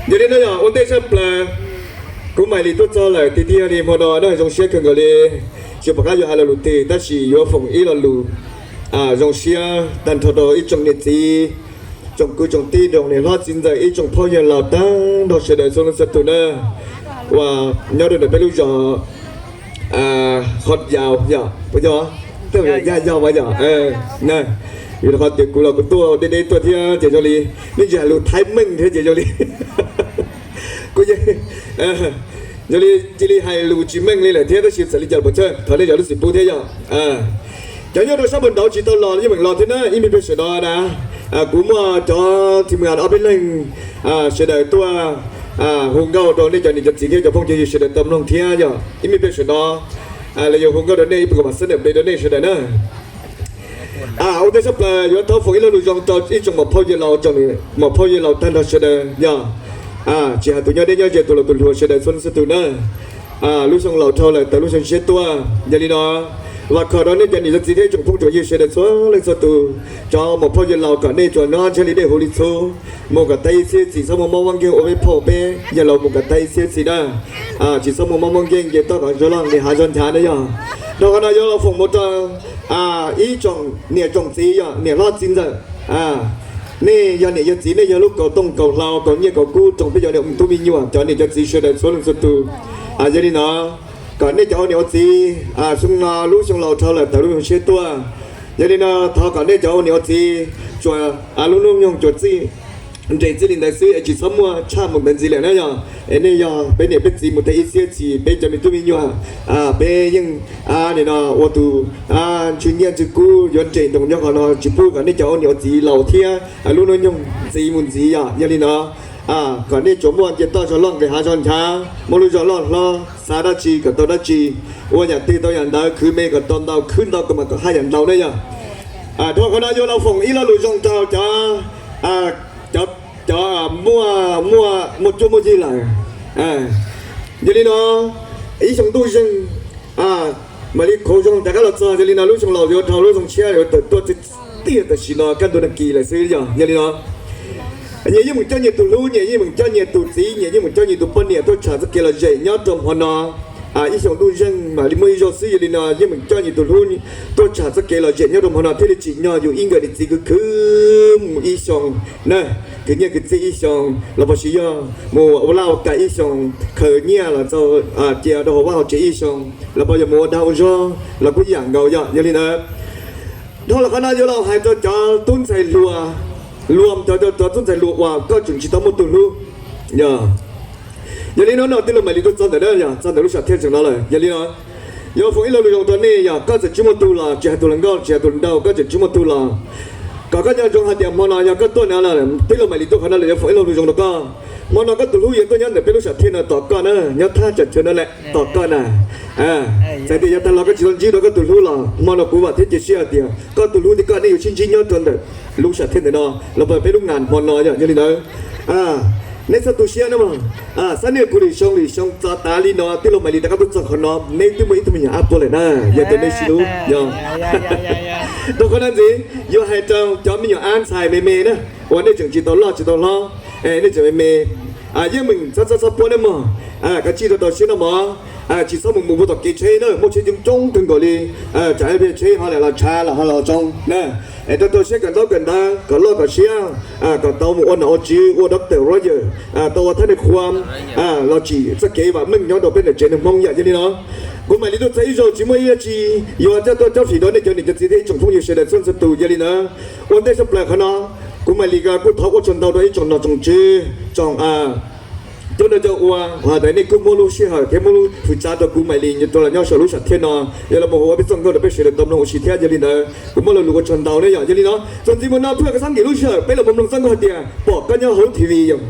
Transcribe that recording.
Yog li no yog ua ntej tshaj plaws, kuv Maiv Lis tuaj txog lawm tiag tiag li hmo no na, zoo siab kawg nkaus li. Tsis pom qab yuav hais lo lus twg tab sis yuav foom ib lo lus zoo siab tag nrho rau ib tsoom niam txiv, tsoom kwv tsoom tij, tsoom niam hlob txiv ntxawm, ib tsoom phooj ywg laus tag nrho sawv daws txhua leej txhua tus na, uas nyob rau ntawm peb lub zos Qhov Yaus yom, puas yog? Tej yog yog mas yom. Vim rau qhov tias kuv los kuv tuaj deb deb tuaj thiab ces zoo li nej ntsis hais lus Thaib meej thiab ces zoo li kuv zoo li cia li hais lus tsis meej li lawm thiab tab sis txawm li cas los pom tsawg thov nej zam lub txim pub thiab yom. Cov nyob rau sab npawg nraud tsis tau los yeej meem los thiab na, ib me pliag sawv daws na, kuv muaj cov thim ngas ob peb leeg sawv daws tuaj hu nkauj rau nej cov niam cov txiv thiab cov phooj cov ywg sawv daws tau mloog thiab yog ib me pliag sawv daws los yuav hu nkauj rau nej ib puas kom mam xab nam pe rau nej sawv daws na. Ua ntej tshaj plaws yuav thov foom ib lo lus zoo rau ib tsoom maum phauj yawg laus, tsoom maum phauj yawg laus tag nrho sawv daws yog tsis hais tus nyob deb nyob ze, tus laus tus hluas sawv daws txhua leej txhua tus na. Lub xyoo laus dhau lawm tawm lub xyoo tshiab tuaj, yog li no vam khom rau nej cov niam cov txiv thiab ib tsoom phooj tsoom ywg sawv daws txhua leej txhua tus, cov maum phauj yawg laus kom nej tsuas nyob ntshe li dej huv li txhub, mus kom tag ib txhiab txhis txhob muaj mob muaj nkeeg ua peb phauj peb yawg laus mus kom tag ib txhiab txhis na. Tsis txhob muaj mob muaj nkeeg ces toj kom zog loj nqis hav zog nchav na yog. Rau qhov no yuav los foom mus rau ib tsoom niam tsoom txiv yog niam hlob txiv ntxawm, nej yog niam yog txiv nej yog lub kaus tooj kaus hlau kaus nyiaj kaus kub rau peb cov niam tub me nyuam cov niam cov txiv sawv daws txhua leej txhua tus. Yog li no kom nej cov ua niam ua txiv, xyoo no lub xyoo laus dhau lawm tawm lub xyoo tshiab tuaj, yog li no thov kom nej cov ua niam ua txiv tsuas lub hnub nyoog tsuas txij nres txij li ntawd xwb es tsis txhob muaj tshaj mus ntawd ntxiv lawm na yog. Es nej yog peb niam peb txiv mus tag ib txhiab txhis peb cov me tub me nyuam, peb yeej nim no ua tus ntswg nyiaj ntswg kub yuav nres nroos nyob qhov no tsis pub kom nej cov ua niam ua txiv laus thiab lub hnub nyoog ntxiv mus ntxiv yom. Yog li no kom nej tsuas muaj nce toj zog loj nqis hav zog nchav, muaj lub zog loj hlob, xav dab tsi kom tau dab tsi, ua yam twg tau yam ntawd, khwv me kom tau ntau, khwv ntau kom mam kom haj yam ntau na yog. Dhau qhov no yuav los foom ib lo lus zoo rau cov, cov, cov muaj, muaj, muaj cuab muaj yig lawm. Yog li no ib xyoo ntuj zeeg mam li qhuav zoo rov qab los txog, yog li no lub xyoo laus yuav dhau lub xyoo tshiab yuav tawm tuaj tiag tiag tam sim no kaj ntug nag kis lawm xwb yog. Yog li no nyias yeej meem coj nyias tus hlub, nyias yeej meem coj nyias tus txiv, nyias yeej meem coj nyias tus poj niam tuaj tsham txoj kev lom zem nyob rau hmo no. Ib xyoo ntuj zeeg mam li muaj ib zaug xwb, yog li no yeej meem coj nyias tus hlub tuaj tsham txoj kev lom zem nyob rau hmo no thiaj li tsim nyog yus ib nkawm niam txiv khwv khwv mus ib xyoo na, khwv nyiaj khwv txiaj ib xyoo los puas sis yog mus ua laj ua kam ib xyoo, khaws nyiaj los txog cia rau hauv vaj hauv tsev ib xyoo, los puas yog mus ua dag ua zog los kuj yam nkaus yog. Yog li ntawd dhau los qhov no yuav los hais rau cov tub ntxhais hluas, luag cov, cov tub ntxhais hluas uas koj tseem tsis tau muaj tus hlub. Yog li no no tij laug Maiv Lis tuaj txog ntawm na, txog ntawm lub sam thiaj tseem no lawm. Yog li no yuav foom ib lo lus zoo rau nej yog koj txawm tsis muaj tus los tsis hais tus hluas nkauj tsis hais tus hluas nraug, koj txawm tsis muaj tus los kom koj nco ntsoov hais tias hmo no yog koj tuaj no, tij laug Maiv Lis tuaj qhov no lawm yuav foom ib lo lus zoo rau koj. Hmo no koj tus hlub yuav tuaj nyob ntawm peb lub sam thiaj no tos koj na, nyob thaj tsam chaw no lawm tos koj na. Txawm tias yav tag los koj tsis tau ntsib rau koj tus hlub los hmo no kuv vam thiab cia siab hais tias koj tus hlub thiab koj nej yuav sib ntsib nyob rau ntawm lub sam thiaj ntawm no los puas peb lub ngas hmo no yog. Yog li ntawd nej txhob tu siab na mog. Xab niag kuv lwm xyoo lwm xyoo txog tav li no tij laug Maiv Lis rov qab tuaj txog qhov no neb twb muaj ib tug me nyuam ab puag lawm na, yog tias nej sib hlub yog. Rau qhov no ntxiv yuav hais rau cov me nyuam ab ntxhais me me na, uas nej tseem tsis tau loj tsis tau hlob, nej tseem me me, yeej meem txhob txhob txhob puab neb mog, kav tsij rau rau siab noj mov, tsis txhob mus mus puag tom kev tsheb na, muaj tsheb coob coob kawg nkaus li, tsam tsheb ho lam los tshav los ho los tsoo na, es rau rau siab kawm ntaub kawm ntawv kom loj kom siab, kom tau mus ua nom ua tswv ua doctor lawyer, tau ua thab niag qhua los tsim txoj kev vam meej nyob rau peb ntawm tsev neeg Hmoob yom. Yog li no kuv mam li tuaj txog ib zaug tsis muaj ib yam tsi yuav coj tuaj cob fim rau nej cov niam cov txiv thiab ib tsoom phooj ywg sawv daws txhua txhua tus. Yog li ntawd ua ntej tshaj plaws qhov no kuv mam li kuj thov ua tsaug ntau rau ib tsoom nom tsoom tswv, tsoom cov nrog cov ua, hos tas nej kuj muab lub sij hawm thiab muab lub hwv txav rau kuv mam li rau los nyob saum lub sam thiaj no, yog los mus hu ua peb txoj nkauj rau peb sawv daws tau mloog ua si thiab. Yog li ntawd kuv muaj lo lus ua tsaug ntau na yom. Yog li no txuas ntxiv mus no peb txhob nkim lub sij hawm, peb los mus mloog txoj nkauj hais tias pom koj nyob hauv T V yom.